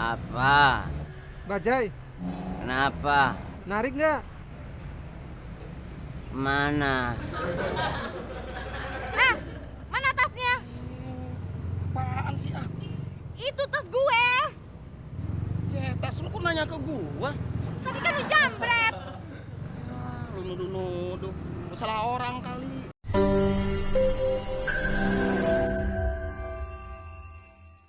Apa? Bajai, Kenapa? narik nggak? Mana? Mana tasnya? Apaan sih ah? Itu tas gue. Ya tas lu kok nanya ke gua? Tadi kan lu jambret. Lu nuduh-nuduh. Lu salah orang kali.